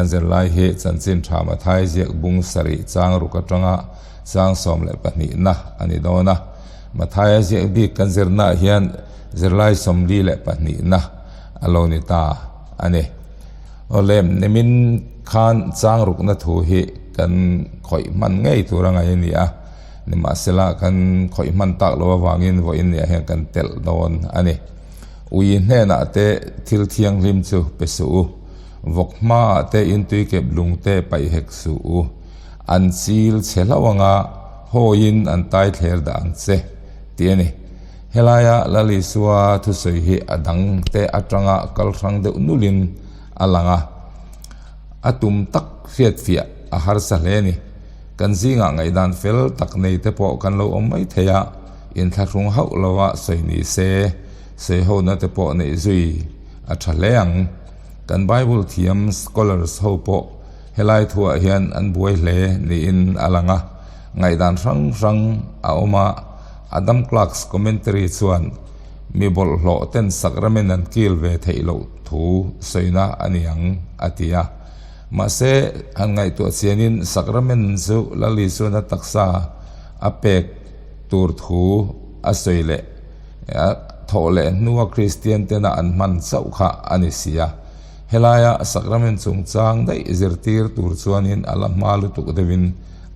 Kan zirlai hi Chanchin Tha Mathai ziak bung sarih chang ruk atanga chang 12 na a ni dawn a. Mathaia ziak bik kan zirnaah hian zirlai 42 na a lo ni ta a ni. Awle, nimin khan chang rukna thu hi kan khawih hman ngei tur a ngaih a ni a, nimahsela kan khawih hman tak lo avangin vawiin niah hian kan telh dawn a ni. Ui hnenah te thil thianghlim chu pe suh u, vawk hmaah te intuikep lung te paih hek suh u, an chil chhe hlauh anga hawiin an tai thler dah ang che, tih a ni. Helaia Lal Isua thusawi hi a dang te atanga kal hrang deuh nulin a lang a, a tum tak hriatfiah a harsa hle a ni. Kan zingah ngaihdan fel tak nei te pawh kan lo awm mai thei a, inthlahrung hauh lova sawi ni se, sawi hona te pawh neih zui a tha hle ang. Kan Bible thiam scholars ho pawh helai thuah hian an buai hle niin a lang a, ngaihdan hrang hrang a awm a, Adam Clarke's commentary chuan mi bawlhhlawh ten sacrament an kil ve theih loh thu sawina a ni ang a ti a. Mahse, han ngaihtuah chianin sacrament chu Lal Isuan a taksa a pek tur thu a sawi leh a thawh leh hnua Kristian tena an hman chauh kha a ni si a. Helaia sacrament chungchang daih zirtir tur chuanin a la hma lutuk deuhin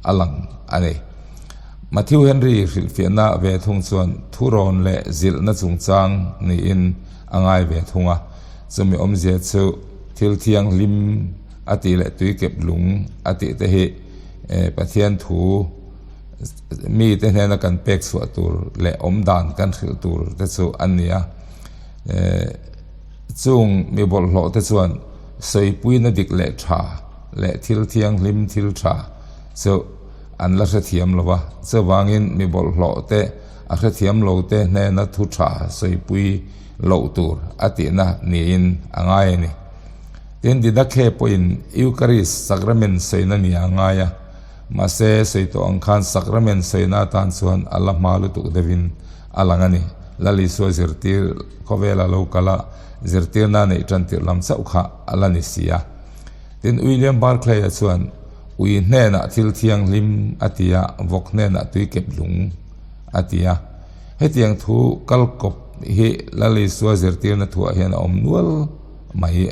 a lang a ni. Matthew Henry hrilhfiahna ve thung chuan thurawn leh zilhna chungchang niin a ngai ve thung a, chumi awmzia chu thil thianghlim a tih leh tuikep lung a tih te hi Pathian thu mite hnena kan pek chhuah tur leh awmdan kan hrilh tur te chu an ni a. Chung mi bawlhhlawh te chuan sawipuina dik leh tha leh thil thianghlim thil tha chu an la hrethiam lo va, chuvangin mi bawlhhlawh te, a hrethiam lo te hnena thu tha sawipui loh tur a tihna niin a ngai a ni. Tin, Didakhe pawhin Eucharist sacrament sawina nia a ngai a, mahse sawi tawh ang khan sacrament sawina atan chuan a la hma lutuk deuhin a lang a ni. Lal Isua zirtir khawvela lo kal a, zirtirna neih tan tirh lam chauh kha a la ni si a. Tin, William Barclay-a chuan, Ui hnenah thil thianghlim a ti a, vawk hnenah tui kep lung a ti a. Hetiang thu kal kawp hi Lal Isua zirtirna thuah hian a awm nual mai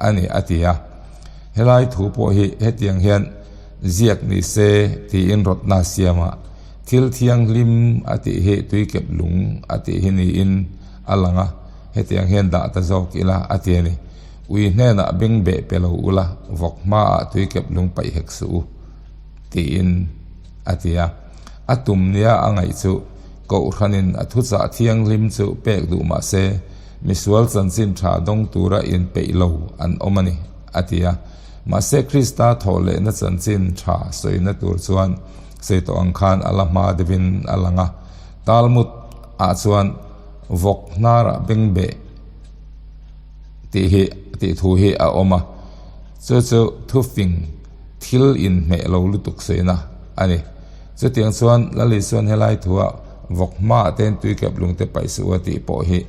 a ni a ti a. Helai thu pawh hi hetiang hian ziak ni se tiin rawtna a siam a, thil thianghlim a tih hi tui kep lung a tih hi niin a lang a, hetiang hian dah ta zawk ila a ti a ni. Ui hnenah beng beh pe lo ula, vawk hmaah tui kep lung paih hek suh u, tiin a ti a. A tum nia a ngaih chu Kohhranin a thuchah thianghlim chu pek duh mah se, misual chanchin tha dawng tura inpeih lo an awm a ni, a ti a. Mahse Krista thawh lehna chanchin tha sawina tur chuan sawi tawh ang khan a la hma deuhin a lang a. Talmud ah chuan vawk hnarah beng beh tih hi tih thu hi a awm a, chu chu thufing thil inhmeh lo lutuk sawiina a ni. Chutiang chuan Lal Isuan helai thua vawk hmaah te tuikep lungte paih suh a tih pawh hi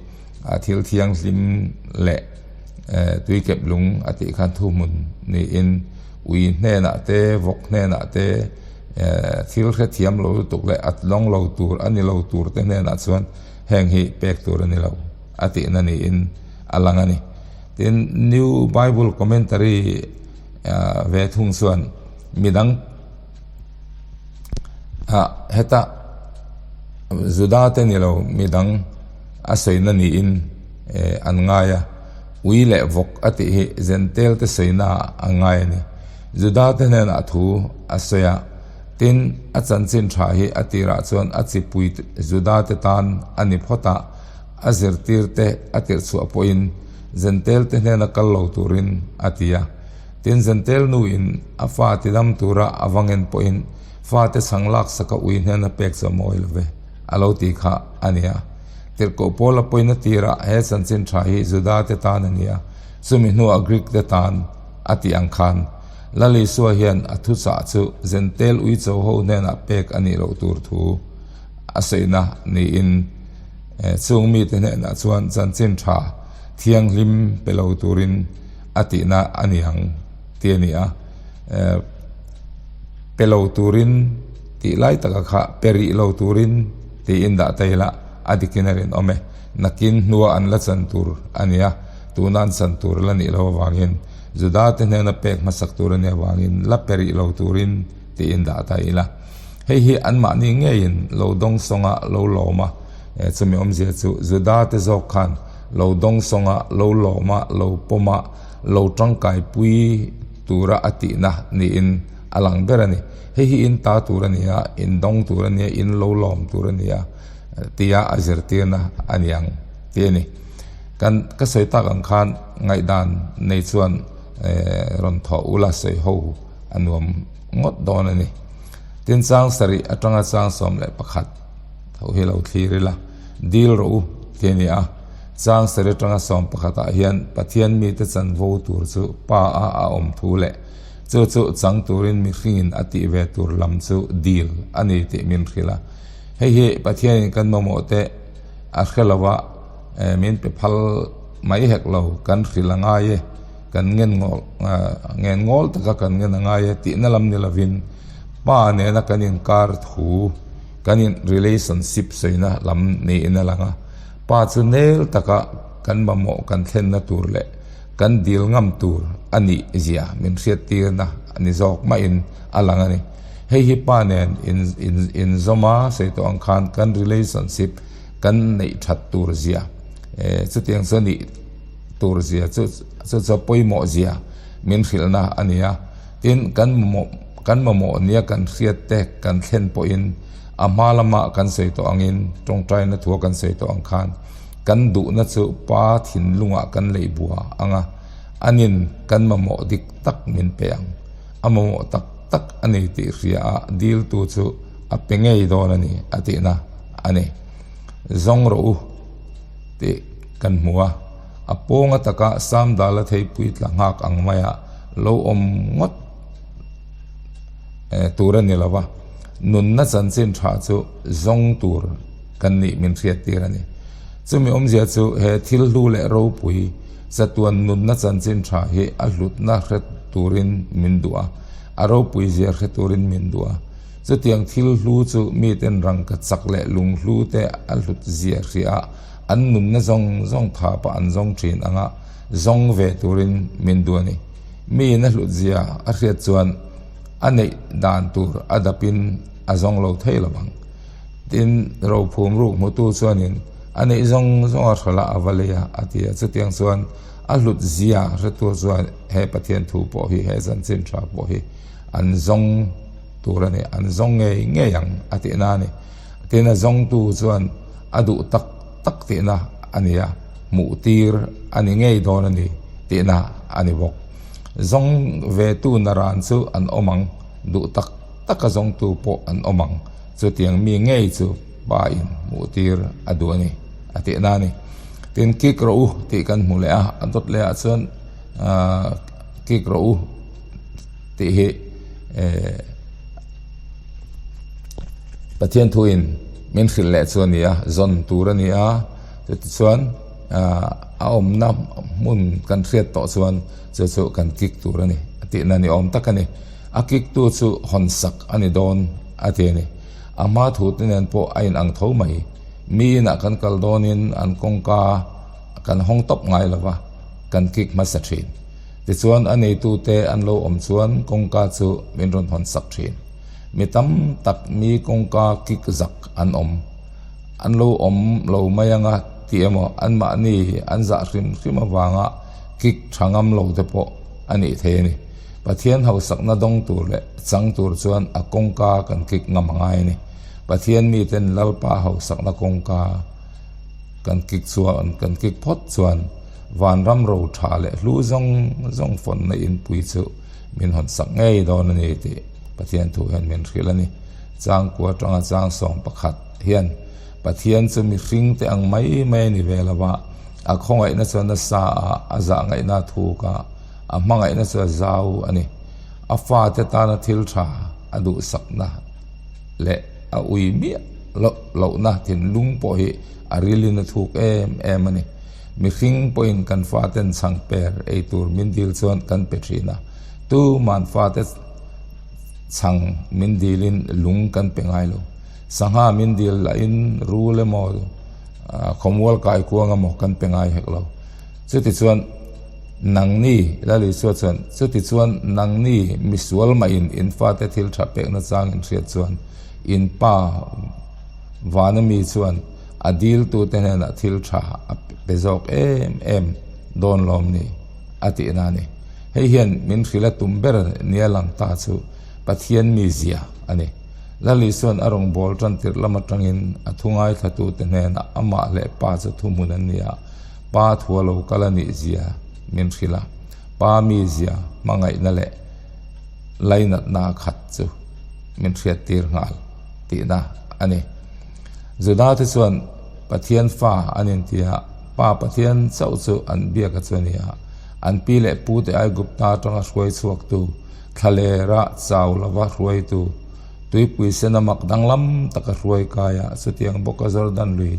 a thil thianghlim leh tuikep lung a tih khan thuhmun niin ui hnenah te vawk hnenah te thil hrethiam lo lutuk leh a lawng lo tur a ni lo tur te hnenah chuan heng hi pek tur a ni lo. a tihna niin a lang a ni. Tin, New Bible Commentary ve thung chuan midang heta Juda te ni lo midang a sawina niin an ngai a, ui leh vawk a tih hi Gentile te sawina ah an ngai a ni. Juda te hnenah thu a sawi a, tin, a chanchin tha hi a tirah chuan a chipui Juda te tan a ni phawt a, A zirtirte a tirhchhuah pawhin Zentelte hnena kal lo turin a ti a. Tin, Zentel nuin a fa tidam tura a va ngen pawhin fate chhang laksaka ui hnena pek chu a mawi lo ve, a lo ti kha a ni a. Tirhkoh Paula pawhin a tirah he chanchin tha hi Judate tan a ni a, chumi hnuah Greek-te tan a tih ang khan Lal Isua hian a thuchah chu Zentel uicho ho hnenah pek a nih loh tur thu a sawina niin Chung mite hnenah chuan chanchin tha thianghlim pe lo turin a tihna a ni ang tih a ni a. Pe lo turin tih lai taka kha pe rih lo turin tiin dah ta ila a dikin a rinawm e. Nakin hnua an la chan tur a ni a, tuna an chan tur la nih loh avangin Juda te hnena pek hmasak tur a nih avangin la pe rih lo turin tiin dah ta ila. Hei hi anmahni ngeiin lo dawngsawnga lo lawm a, chumi awmzia chu Juda te zawk khan lo dawngsawnga lo lawm a, lo pawm a, lo tangkaipui tura a tihna niin a lang ber a ni. Hei hi in ta tur a ni a, in dawng tur a ni a, in lo lawm tur a ni a tia a zirtirna a ni ang tih a ni. Kan ka sawi tak ang khan ngaihdan nei chuan rawn thawh ula sawi ho a nuam ngawt dawn a ni. Tin chang sarih atanga chang 11 tho hi lo thlir ila, dil rawh u tih a ni a. Chang sarih atanga 11 ah hian Pathian mite chanvo tur chu pa a a awm thu leh chu chu chang turin mihringin a tih ve tur lam chu dil a ni tih min hrilh a. Hei hi Pathianin kan mamawh te a hre lo a, min pe phal mai hek lo, kan hrilh a ngai e. Kan ngen ngawl ngen ngawl taka kan ngen a ngai e tihna lam ni lovin pa nena kan inkar thu kan in relationship sawina lam niin a lang a. Pa chu nel taka kan mamawh kan thlenna tur leh kan dil ngam tur a nih zia min hriattirna a ni zawk mahin a lang a ni. Hei hi pa nen in in inzawm a sawi tawh ang khan kan relationship kan neih that tur zia chutiang chu a nih. tur zia chu chu chu pawimawh zia min hrilhna a ni a, tin kan mamawh kan mamawh nia kan hriat te kan thlen pawhin a hma lama kan sawi tawh angin tawngtaina thua kan sawi tawh ang khan kan duhna chu pa thinlungah kan leih bua ang a, anin kan mamawh dik tak min pe ang, a mamawh tak tak a ni tih hria a diltu chu a pe ngei dawn a ni a tihna a ni. Zawng rawh u tih. Kan hmu a, a pawnga taka Samdala theipui tla nghak ang maia lo awm ngawt tur a ni lo va, nunna chanchin tha chu zawng tur kan nih min hriattir a ni. Chumi awmzia chu he thil hlu leh ropui chatuan nunna chanchin tha hi a hlutna hre turin min duh a, a ropui zia hre turin min duh a. Chutiang thil hlu chu miten rangka chak leh lunghlu te a hlut zia hria a, An nunna zawng zawng thapa an zawng thin anga zawng ve turin min duh a ni. Miin a hlut zia a hriat chuan a neih dan tur a dapin a zawng lo thei lo ang. Tin, rophum ruk hmutu chuanin a neih zawng zawng a hralh a, a va lei a, a ti a. Chutiang chuan a hlut zia hretu chuan he Pathian thu pawh hi, he chanchin tha pawh hi an zawng tur a ni, an zawng ngei ngei ang a tihna a ni. Tin, a zawngtu chuan a duh tak tak tihna a ni a, hmuh tir a ni ngei dawn a ni tihna a ni bawk. Zawng vetu naran chu an awm ang, duh tak taka zawngtu pawh an awm ang, chutiang mi ngei chu pa in hmuh tir a duh a ni a tihna a ni. Tin, kik rawh u tih kan hmu leh a, a dawt leh ah chuan kik rawh u tih hi Pathian thuin min hrilh leh chu a ni a, zawn tur a ni a, chutichuan a awmna hmun kan hriat tawh chuan chu chu kan kik tur a ni a tihna ni awm tak a ni. A kik tu chu hawn sak a ni dawn a ti a ni. A hma thu te nen pawh a inang tho mai. Mi inah kan kal dawnin an kawngka kan hawng tawp ngai lo va, kan kik hmasa thin. Tichuan a neitute an lo awm chuan kawngka chu min rawn hawn sak thin. Mi tam tak mi kawngka kik zak an awm. An lo awm lo mai anga tih emaw anmahni an zah hrim hrim avanga kik tha ngam lo te pawh a nih thei a ni. Pathian hausakna dawng tur leh chang tur chuan a kawngka kan kik ngam a ngai a ni. Pathian miten Lalpa hausakna kawngka kan kik chuan kan kik phawt chuan vanram ro tha leh hlu zawng zawng fawnna inpui chu min hawn sak ngei dawn a ni tih Pathian thu hian min hrilh a ni. Changkua atanga chang 11 hian Pathian chu mihring te ang mai mai a ni ve lo va, a khawngaihna chu a nasa a, a zahngaihna a thuk a, a hmangaihna chu a zau a ni. A fate tana thil tha a duhsakna leh a ui miah loh lohna thinlung pawh hi a rilin a thuk em em a ni. Mihring pawhin kan faten chhang per ei tur min dil chuan kan pe thin a, tuman fate chhang min dilin lung kan pe ngai lo. Sangha min dil lahin rul emaw khawmual kaikuang emaw kan pe ngai hek lo. Chutichuan nangni, Lal Isua chuan, chutichuan nangni misual mahin in fate thil tha pekna chang in hriat chuan in pa vana mi chuan a diltute hnenah thil tha a pe zawk em em dawn lawm ni a tihna a ni. Hei hian min hrilh a tum ber nia lang ta chu Pathian mizia a ni. Lal Isua'n a rawn bawl tan tirh lam atangin a thu ngaithlatute hnenah amah leh Pa chu thuhmun an ni a, Pa thua lo kal a nih zia min hrilh a, Pa mizia hmangaihna leh lainatna khat chu min hriattir nghal tihna a ni. Juda te chuan Pathian fa an inti a, Pa Pathian chauh chu an biak a chu a ni a. An pi leh pu te Aigupta atanga hruai chhuaktu, thlalera chau lova hruaitu, tuipui sena mak danglam taka hruai kai a, chutiang bawka Jordan lui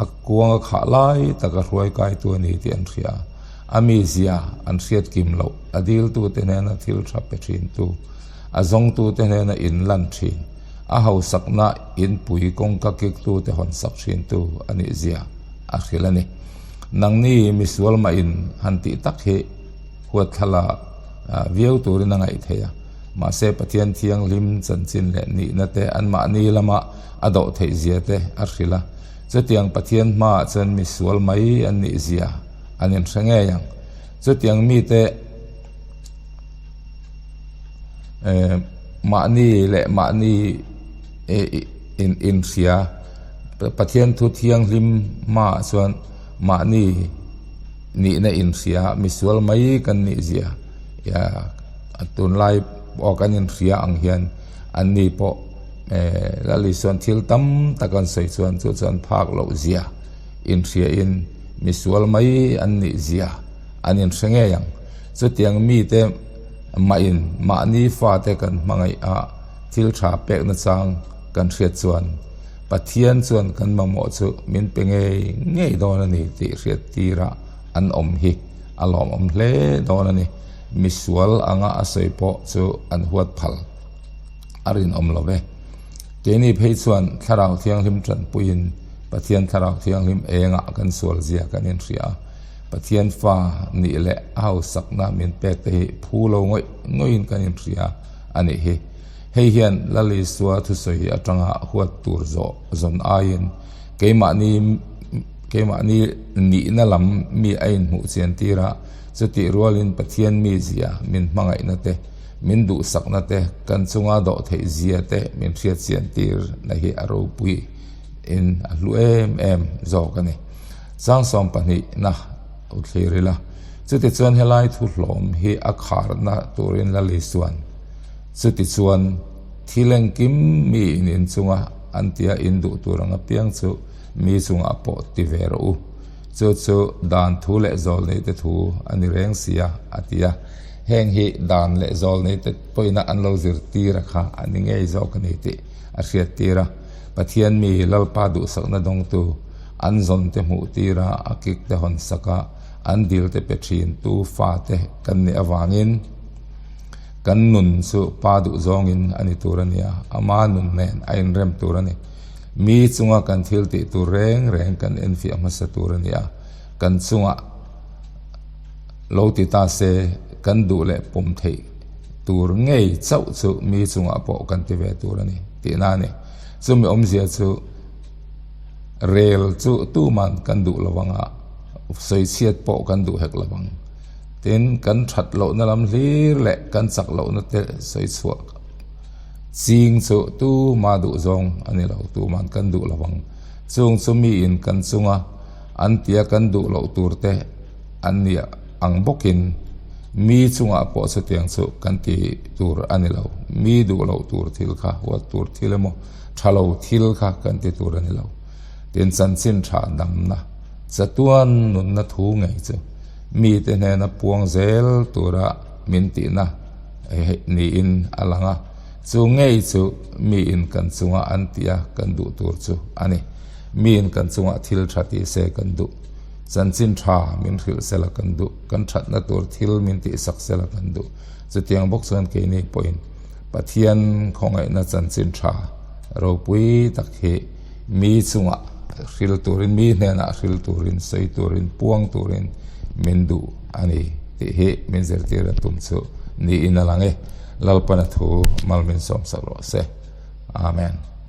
a kuang a khah lai taka hruai kaitu a ni tih an hria a. A mizia an hriat kim loh, a diltute hnena thil tha pe thintu, a zawngtute hnena inlan thin. A hausakna inpui kawngka kiktute hawnsak thintu a nih zia a hrilh a ni. Nangni misual mah in han tih tak hi huatthlala viau turin a ngaih theih a, mahse Pathian thianghlim chanchin leh nihna te anmahni lama a dawh theih zia te a hrilh a. Chutiang Pathian hmaah chuan misual mai an nih zia an inhre ngei ang. Chutiang mite. Mahni leh mahni inhria Pathian thu thianghlim hmaah chuan mahni nihna inhria misual mai kan nih zia tunlai pawh kan inhria ang hian an ni pawh Lal Isuan thil tam tak an sawi chuan chu chuan phak loh zia inhriain misual mai an nih zia an inhre ngei ang. Chutiang mite mahin mahni fate kan hmangaih a, thil tha pek nachang kan hriat chuan Pathian chuan kan mamawh chu min pe ngei ngei dawn a ni tih hriat tirah an awm hi a lawmawm hle dawn a ni. Misual anga a sawi pawh chu an huat phal a rinawm lo ve. Keini phei chuan Thlarau Thianghlim tanpuiin Pathian Thlarau Thianghlim engah kan sual zia kan inhria a. Pathian fa nih leh a hausakna min pek te hi phu lo ngawih ngawihin kan inhria a nih hi. Hei hian Lal Isua thusawi atanga huat tur zawh zawn aiin keimahni keimahni nihna lam mi a inhmuh chian tir a, chutih rualin Pathian mizia min hmangaihna te, min duhsakna te, kan chunga dawh theih zia te min hriat chian tir na hi a ropui in a hlu em em zawk a ni. Changsawm pahnihna u thlir ila, chutichuan helai thu hlawm hi a kharna turin la Lisuan, chutichuan thil engkim mi in inchunga an tia in duh tur ang apiang chu mi chungah pawh ti ve rawh u, chu chu dan thu leh zawlneite thu a ni reng si a, a ti a. Heng hi dan leh zawlneite pawhina an lo zirtir a kha a ni ngei zawk a ni tih a hriattir a. Pathian mi Lalpa duhsakna dawngtu, An zawn te hmuh tir a, a kik te hawn sak a, an dil te pe thin tu fa te kan nih avangin kan nun chu pa duh zawngin a ni tur a ni a, ama nun nen a inrem tur a ni. Mi chunga kan thil tih tur reng reng kan enfiah hmasa tur a ni a, kan chungah lo ti ta se kan duh leh pawm theih tur ngei chauh chu mi chungah pawh kan ti ve tur a ni tihna a ni. Chumi awmzia chu. Rel chu tuman kan duh lo ang a, sawichhiat pawh kan duh hek lo ang. Tin, kan that lohna lam hlir leh kan chak lohna te sawi chhuah ching chu tuma duh zawng a ni lo, tuman kan duh lo ang. Chung chu miin kan chunga an tia kan duh loh tur te an ni ang bawkin mi chungah pawh chutiang chu kan ti tur a ni lo. Mi duh loh tur thil kha huat tur thil emaw Tha lo thil kha kan ti tur a ni lo. Tin, chanchin tha damna, chatuan nunna thu ngei chu mite hnena puang zel tura min tihna niin a lang a. Chu ngei chu miin kan chunga an tih a kan duh tur chu a ni. Miin kan chungah thil tha ti se kan duh. Chanchin tha min hrilh sela kan duh, kan thatna tur thil min tihsak sela kan duh. Chutiang bawk chuan keini pawhin Pathian khawngaihna chanchin tha ropui tak hi mi chungah hril turin, mi hnenah hril turin, sawi turin, puang turin min duh a ni tih hi min zirtir a tum chu niin a lang e. Lalpana thu mal min sawmsak rawh se. Amen.